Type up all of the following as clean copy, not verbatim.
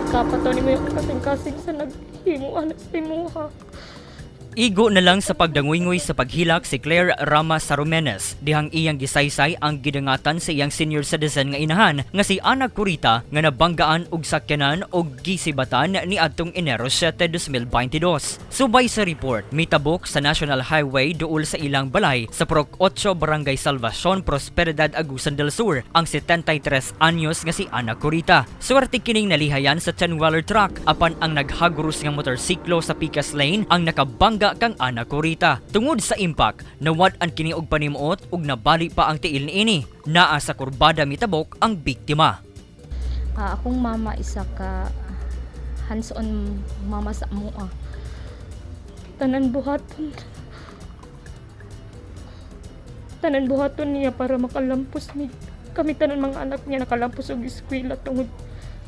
Kapat nimo yung kasing-kasing sa naghimo ana sa imuha. Igo na lang sa pagdanguynguy sa paghilak si Claire Rama Sarumenes dihang iyang gisaysay ang gidangatan sa iyang senior citizen nga inahan nga si Ana Curita nga nabanggaan og sakyanan og gisibatan ni adtong Enero 7, 2022. Subay sa report, mitabok sa National Highway duol sa ilang balay sa Purok 8, Barangay Salvacion, Prosperidad, Agusan del Sur ang 73 anyos nga si Ana Curita. Swerte kining nalihayan sa 10-wheeler truck, apan ang naghagurus nga motorsiklo sa Picas Lane ang nakabangga kang Ana Curita. Tungod sa impact, nawad-an kini og panimuot ug nabali pa ang tiil niini. Naa sa kurbada mitabok ang biktima. Ah, akong mama isa ka hands-on mama sa amoa. Tanan buhaton. Tanan buhaton niya para makalampos ni kami tanan mga anak niya, nakalampos og eskwela tungod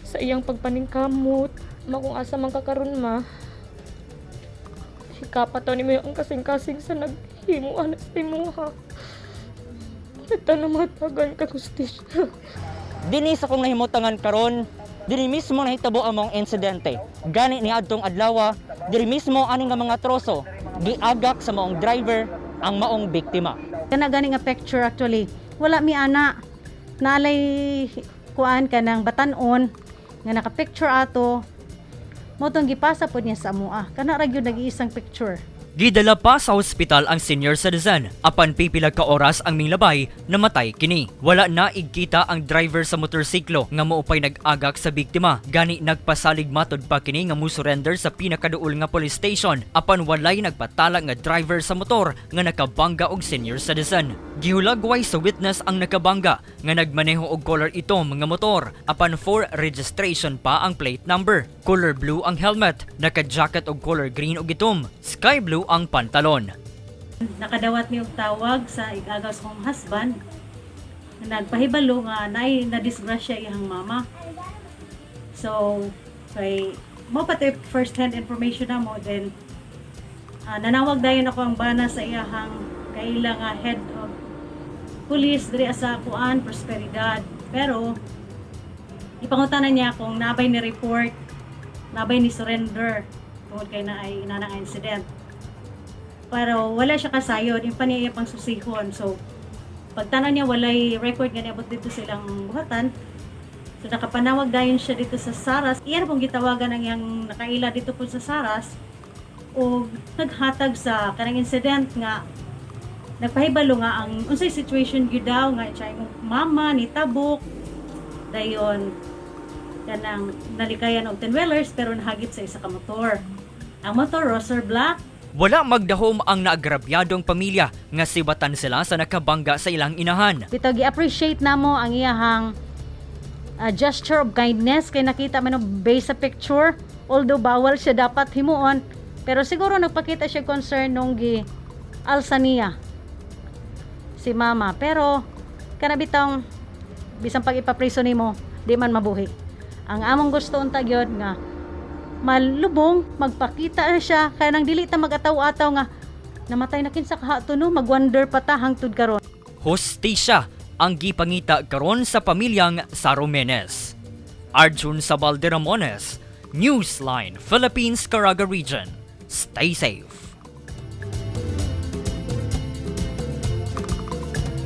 sa iyang pagpaningkamot. Ma, kung asa man ka karon, ma. Hikapat nimo ang kasing-kasing sa naghimo ana sa imuha. Nagtanong matagan ka hustisya. Dinhi sa akong nahimutangan karon, dinhi mismo nahitabo ang maong insidente. Gani ni adtong adlaw, diri mismo ani nga mga troso giagak sa maong driver ang maong biktima. Kana gani nga picture, actually wala mi ana, naalay kuan kanang batan-on nga naka-picture ato mo tong gipasa pod niya sa amoa. Kana ra gyud nag-iisang picture. Gidala pa sa ospital ang senior citizen. Apan pipila ka oras ang minglabay, namatay kini. Wala na igkita ang driver sa motorsiklo nga maupay nag-agak sa biktima. Gani nagpasalig matod pa kini nga musurrender sa pinakaduol nga police station. Apan walay nagpatala nga driver sa motor nga nakabangga og senior citizen. Gihulagway sa witness ang nakabangga nga nagmaneho og color itom nga motor. Apan for registration pa ang plate number. Color blue ang helmet, naka-jacket og color green og itom, sky blue ang pantalon. Nakadawat mi og tawag sa igagaw sa akong husband. Nagpahibalo nga naay na disgrasya iyang mama. So, kay mo pati first hand information na mo, then nanawag dayon ako ang bana sa iyahang kaila nga head of police diri sa kuan, Prosperidad. Pero ipangutana niya kung nabay ni report, nabay ni surrender tungod kay na ay inana nga incident, pero wala siya kasayod yung paniya pang susihon. So pagtanaw niya, walay record nga niabot dito sa ilang buhatan. So nakapanawag dayon siya dito sa Saras. Iyan pong gitawagan ang iyang nakaila dito po sa Saras o naghatag sa kanang incident nga nagpahibalo nga ang unsay situation gyud daw nga siya imong mama ni tabok, dayon kanang nalikayan og 10 wheelers pero nahagit sa isa ka motor. Ang motor Roser Black. Wala magdahom ang naagrabyadong pamilya nga sibatan sila sa nakabangga sa ilang inahan. Bitaw gi-appreciate namo ang iyahang gesture of kindness kay nakita man no based sa picture, although bawal siya dapat himuon, pero siguro nagpakita siya concern nung gi alsa niya si mama. Pero kana bitong bisan pag ipapriso nimo, di man mabuhi. Ang among gusto unta gyud nga malubong, magpakita na siya kaya nang dili ta magataw-ataw nga namatay na kinsa kaha to, no, magwonder pa ta hangtod karon. Hustisya ang gipangita karon sa pamilyang Sarumenes. Arjun Sabal de Ramones, Newsline, Philippines, Caraga Region. Stay safe.